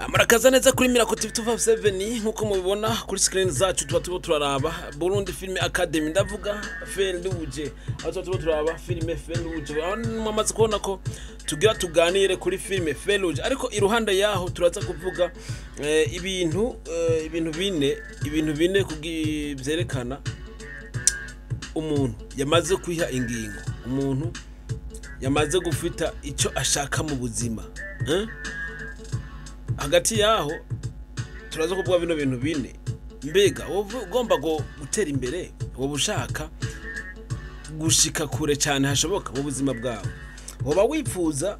Murakaza neza kuri Miracle TV 257. Nkuko mubibona kuri screen zacu, tuba turiko turaraba Burundi Film Academy, ndavuga Feu Rouge, aho tuba turiko turaraba filime Feu Rouge, aho mwamaze kubona ko tugira tuganire kuri filime Feu Rouge. Ariko iruhande yaho turaza kuvuga ibintu bine vyerekana umuntu yamaze kwiha ingingo, umuntu yamaze gufita icyo ashaka mu buzima, eh? Hagati yaho turaza kuvuga bino bintu bine. Mbega wowe ugomba gutera imbere, wowe ushaka gushika kure cyane hashoboka mu buzima bwawe, woba wifuza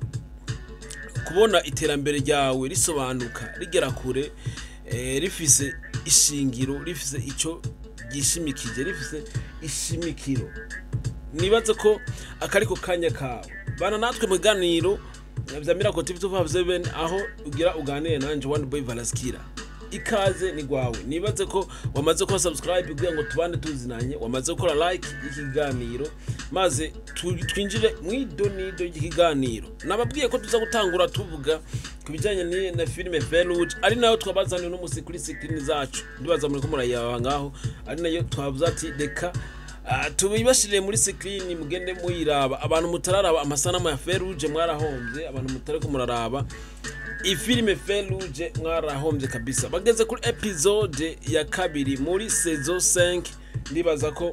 kubona iterambere ryawe risobanuka, rigera kure, rifise ishingiro, rifise icyo ryishimikije, rifise ishimikiro, nibaze ko akariko kanya kawe bana natwe mu biganiro vya Miracle TV 257, aho ugira uganire nanje One Boy Valaskira. Ikaze ni gwawe. Nibaze ko wamaze gukora subscribe kugira ngo tubane tuzinanye, wamaze gukora like y'ikiganiro, maze twinjire mwidonido ry'ikiganiro. Nababwiye ko tuza gutangura tuvuga ku bijyanye na filime Feu Rouge, ari nayo twabazaniye uno musi kuri screen zacu. Ndibaza muri ko murayaba ngaho, ari nayo twavuze ati reka tubibashirire muri screen mugende muyiraba. Abantu mutararaba amasanamu ya Feu Rouge mwarahombye, abantu mutariko muraraba ifilime Feu Rouge mwarahombye kabisa. Bageze kuri episode ya kabiri muri saison 5. Ndibaza ko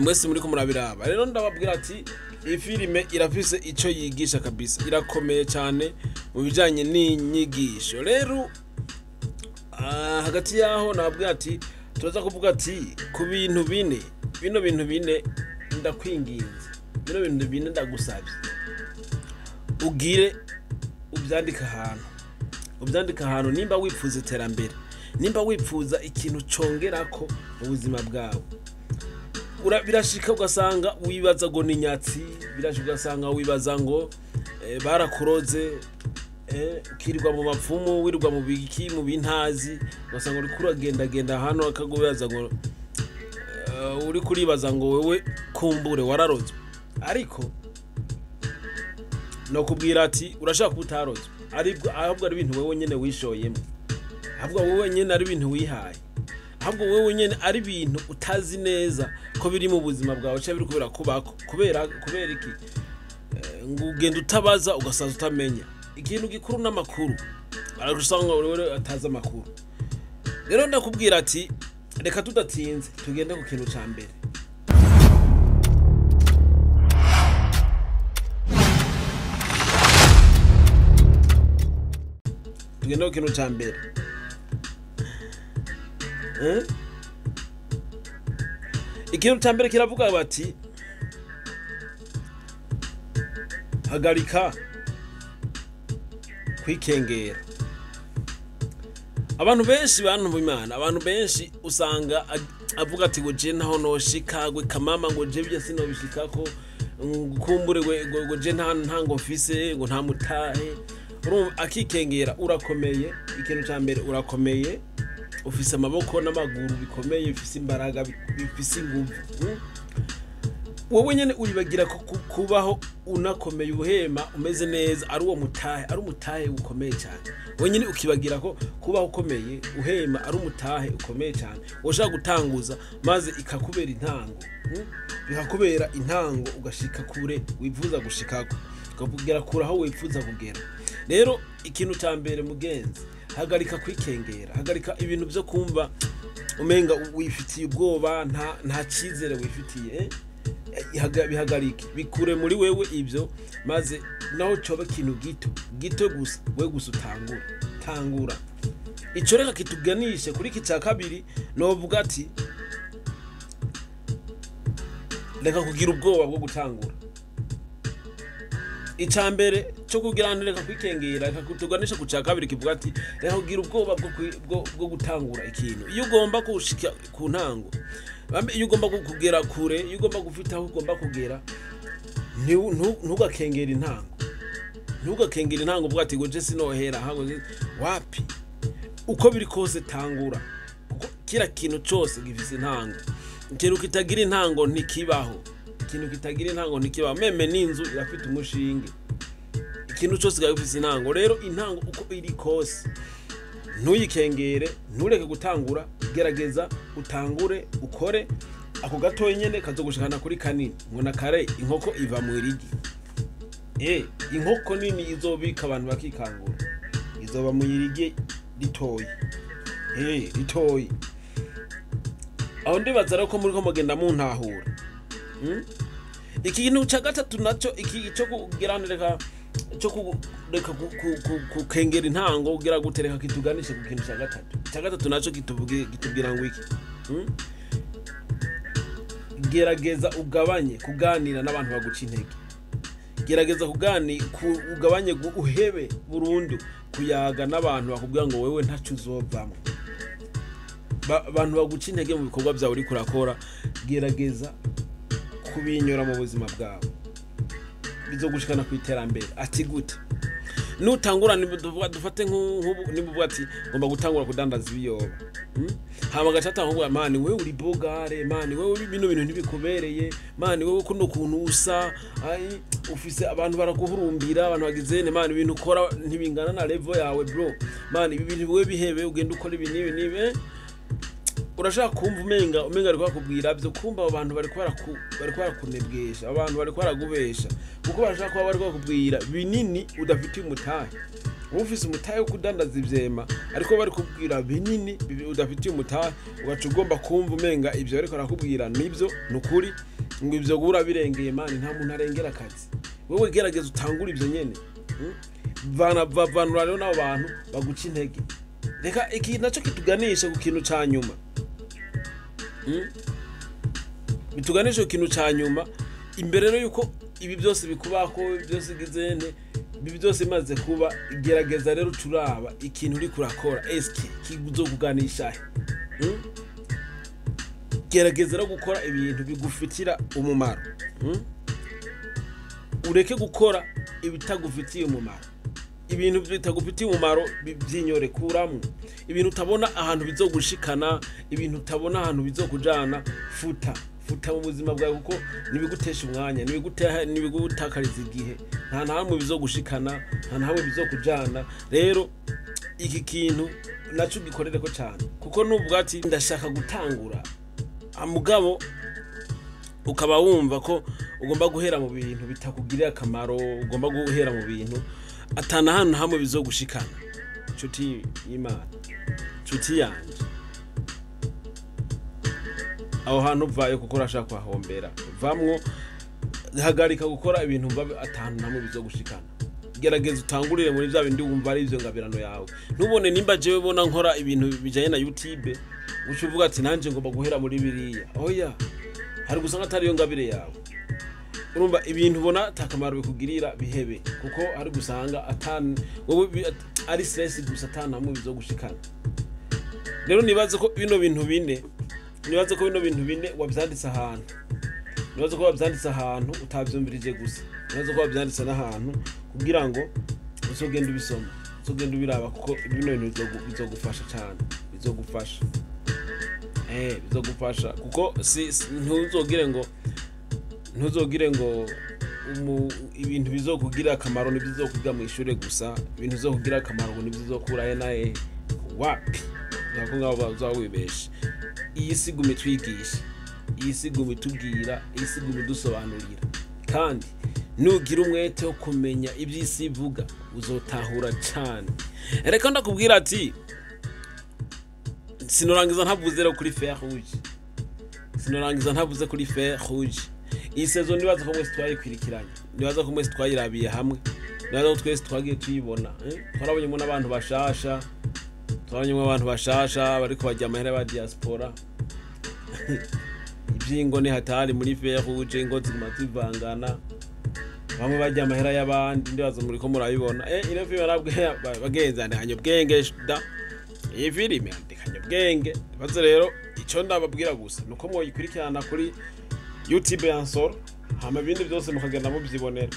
mwese muriko murabiraba. Rero ndababwira ati iyi filime irafise ico yigisha kabisa, irakomeye cyane mu bijanye n'inyigisho. Rero hagati yaho nababwira ati turaza kuvuga ati ku bintu bine. Bino bintu bine ndakwinginze, bino bintu bine ndagusabye ugire ubyandike ahantu, ubyandike ahantu. Nimba wifuza iterambere, nimba wifuza ikintu congerako mu buzima bwawe, birashika ugasanga wibaza ngo ni nyatsi, birashika ugasanga wibaza ngo barakuroze, ukirirwa mu bapfumu, wirirwa mu biki, mu bintazi, ugasanga uriko uragendagenda hano akagubaza ngo uri kuribaza ngo wewe kumbure wararozwe. Ariko no kubwira ati urashaka kuba utarozwe, aribwo ahubwo ari ibintu wewe nyene wishoyemo, ahubwo wowe nyene ari ibintu wihaye, ahubwo wowe nyene ari ibintu utazi neza ko biri mu buzima bwawe cyangwa biri kubera kubako. Kubera iki? Ngo ugenda utabaza, ugasaza utamenya. Ikintu gikuru n'amakuru, arusanga wewe atazi amakuru. Rero ndakubwira ati reka tudatinze tugende ku kintu ca mbere. Tugende ku kintu ca mbere, eh? Ikintu ca mbere kiravuga bati hagarika kwikengera. Abantu benshi, bantu b'Imana, abantu benshi usanga avuga ati ngo je ntaho noshika, gwe kamama, ngo je byo sinobishikako, ngo kumbure ngo je nta ntango mfise, ngo nta mutahe. Urumva akikengera. Urakomeye. Ikintu ca mbere, urakomeye, ufise amaboko n'amaguru bikomeye, bifise imbaraga, bifise inguvu, Wowe nyene uribagira ko kubaho unakomeye, uhema, umeze neza, ari uwo mutahe, ari umutahe ukomeye cyane. Wowe nyene ukibagira ko kubaho ukomeye, uhema, ari umutahe ukomeye cyane ushaka gutanguza, maze ikakubera intango, Bikakubera intango, ugashika kure wifuza gushikako, ukagera kure aho wifuza kugera. Rero ikintu cya mbere, mugenzi, hagarika kwikengera, hagarika ibintu byo kumva umenga wifitiye ubwoba, nta cyizere wifitiye, eh? Bihagarike, bikure muri wewe ibyo, maze naho coba ikintu gito gito gusa, we gusa utangura, tangura. Ico reka kituganishe kuri iki cya kabiri. Novuga ati reka kugira ubwoba bwo gutangura. Icya mbere cyo kugira ngo reka kwikengera, reka kutuganisha ku cya kabiri kivuga ati reka kugira ubwoba bwo gutangura ikintu. Iyo ugomba gushika ku ntango, bambe, iyo ugomba kugera kure, iyo ugomba gufita aho ugomba kugera, ntugakengere intango, ntugakengere intango uvuga ati ngo je sinohera aha, ngo wapi. Uko biri kose tangura, kuko kila kintu cyose gifise intango. Ikintu kitagira intango ntikibaho, ikintu kitagira intango ntikibaho. Même n'inzu irafite umushinge. Ikintu cyose kiba gifise intango. Rero intango uko iri kose, ntuyikengere, ntureke gutangura. Gerageza utangure, ukore ako gatoya nyene kazogushikana kuri kanini. Ngo na kare inkoko iva mu irigi. Inkoko nini izobika abantu bakikangura izoba mu irigi ritoyi, ritoyi. Aho ndibaza rero ko muriko mugenda muntahura. Ikintu ca gatatu naco, iki cyo kugira reka cyo kureka kukengera intango, kugira gutereka, kituganishe ku kintu ca gatatu. Ca gatatu naco kitubwira ngo iki? Gerageza ugabanye kuganira n'abantu baguca intege. Gerageza ugabanye, uhebe burundu kuyaga n'abantu bakubwira ngo wewe ntaco uzovamwo. Abantu baguca intege mu bikorwa byawe uriko urakora, gerageza kubinyura mu buzima bwawe, bizogushikana ku iterambere. Ati gute? Nutangura, dufate nk'ubu, niba uvuga ati ngomba gutangura kudandaza ibiyoba, Hama gaca atangura: "Man, wewe uri bogare, man, wewe bino bintu ntibikubereye, man, wewe kuno kuntu usa, ai ufise abantu baraguhurumbira, abantu bagizene, man, ibintu ukora ntibingana na level yawe, bro, man, ibi bintu wewe bihebe, ugenda ukora ibi n'ibi n'ibi." Urashaka kumva umenga ariko bakubwira byo, kumva abo bantu bariko barakunebwesha, abantu bariko baragubesha, kuko barashaka kuba bariko bakubwira binini udafitiye umutahe. Wowe ufise umutahe wo kudandaza ivyema, ariko bari kubwira binini udafitiye umutahe, ugaca ugomba kumva umenga ivyo bariko barakubwira nivyo nukuri, ngo ivyo gura birengeye. Man, nta muntu arengera akazi. Wewe gerageza utangure ivyo nyene. Vana vavanura rero n'abo bantu baguca intege. Reka iki naco kituganisha ku kintu ca nyuma. Bituganisha ku kintu ca nyuma. Imbere rero yuko ibi byose bikubako, byose gizene, ibi byose bimaze kuba, gerageza rero turaba ikintu uriko urakora, eske kizokuganisha he? Gerageza rero gukora ibintu bigufitira umumaro. Ureke gukora ibitagufitiye umumaro. Ibintu bitagufitiye umumaro vyinyore, kuramwo. Ibintu utabona ahantu bizogushikana, ibintu utabona ahantu bizokujana, futa, futa mu buzima bwawe, kuko nibigutesha umwanya, nibigutakariza igihe, nta na hamwe bizogushikana, nta na hamwe bizokujana. Rero iki kintu naco gikorereko cyane, kuko nuvuga ati ndashaka gutangura, mugabo ukaba wumva ko ugomba guhera mu bintu bitakugirira akamaro, ugomba guhera mu bintu atana ahantu hamwe bizogushikana, nshuti y'Imana, nshuti yanje, aho hantu uvayo, kuko urashaka kuhahombera. Vamwo, hagarika gukora ibintu mva atanu hamwe bizogushikana. Gerageza utangurire muri bya bindi wumva ari ivyo ngabirano yawe. Ntubone nimba jewe bona nkora ibintu bijanye na YouTube, uca uvuga ati nanje ngomba guhera muri biriya. Oya, hari gusanga atari yo ngabire yawe. Urumva, ibintu ubona atakamaro bikugirira, bihebe, kuko hari gusanga atan wowe ari stress gusa, atanu hamwe bizogushikana. Rero nibaze ko bino bintu bine wabyanditse ahantu, nibaze ko wabyanditse ahantu utabyumvirije gusa, nibaze ko wabyanditse n'ahantu kugira ngo uzogende ubisoma, uzogende ubiraba, kuko bino bintu bizogufasha cyane, bizogufasha, bizogufasha, kuko si ntuzogire ngo ibintu bizokugira akamaro nibyo uzokwiga mu ishure gusa, ibintu bizokugira akamaro ngo nibyo uzokura he na he. Wapi, ntabwo ngaho uzaba wibeshe. Iyi si iguma itwigisha, iyi si iguma itubwira, iyi si iguma idusobanurira, kandi nugira umwete wo kumenya iby'isi ivuga uzotahura cyane. Reka ndakubwira ati sinorangiza ntavuze rero kuri Fer Rouge, sinorangiza ntavuze kuri Fer Rouge. Iyi saison nibaza ko mwese twayikwirikiranye, nibaza ko mwese twayirabiye hamwe, nibaza ko twese twagiye tuyibona. Twarabonyemo n'abantu bashasha, twabonyemo abantu bashasha bariko bajya amahera ba diaspora. Ivyingo ni hatari muri Fer Rouge, ingo ziguma zivangana, bamwe bajya amahera y'abandi. Ndibaza muriko murabibona. Ino filime narabwiye bagenzi andikanye ubwenge da, iyi filime andikanye ubwenge. Baze rero, ico ndababwira gusa nuko mwoyikurikirana kuri YouTube ya Nsoro, hama ibindi byose mukagenda mubyibonera.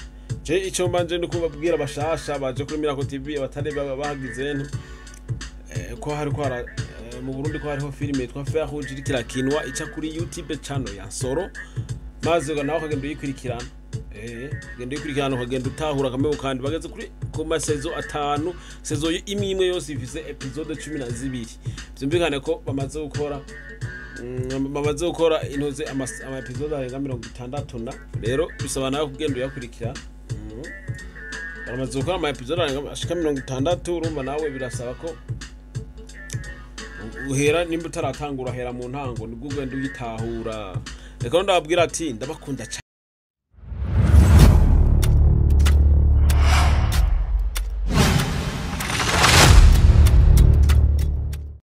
Je ico mbanje ni kubabwira bashasha baje kuri Miracle TV, abatari bahagize nto, ko hari ko mu Burundi ko hariho filime yitwa Fer Rouge iriko irakinwa, ica kuri YouTube channel ya Nsoro, maze nawe ukagenda uyikurikirana. Ugenda uyikurikirana, ukagenda utahura kamwe kandi. Bageze kuri ku ma saison 5. Saison imwe imwe yose ifise épisode 12. Vyumvikane ko bamaze gukora intuze ama épisode arenga 60. Na rero bisaba nawe kugenda uyakurikira. Baramaze gukora ama épisode arenga ashika 60. Urumva nawe birasaba ko uhera, nimba utaratangura, uhera mu ntango, nibwo ugenda uyitahura. Reka ndababwira ati ndabakunda cyane.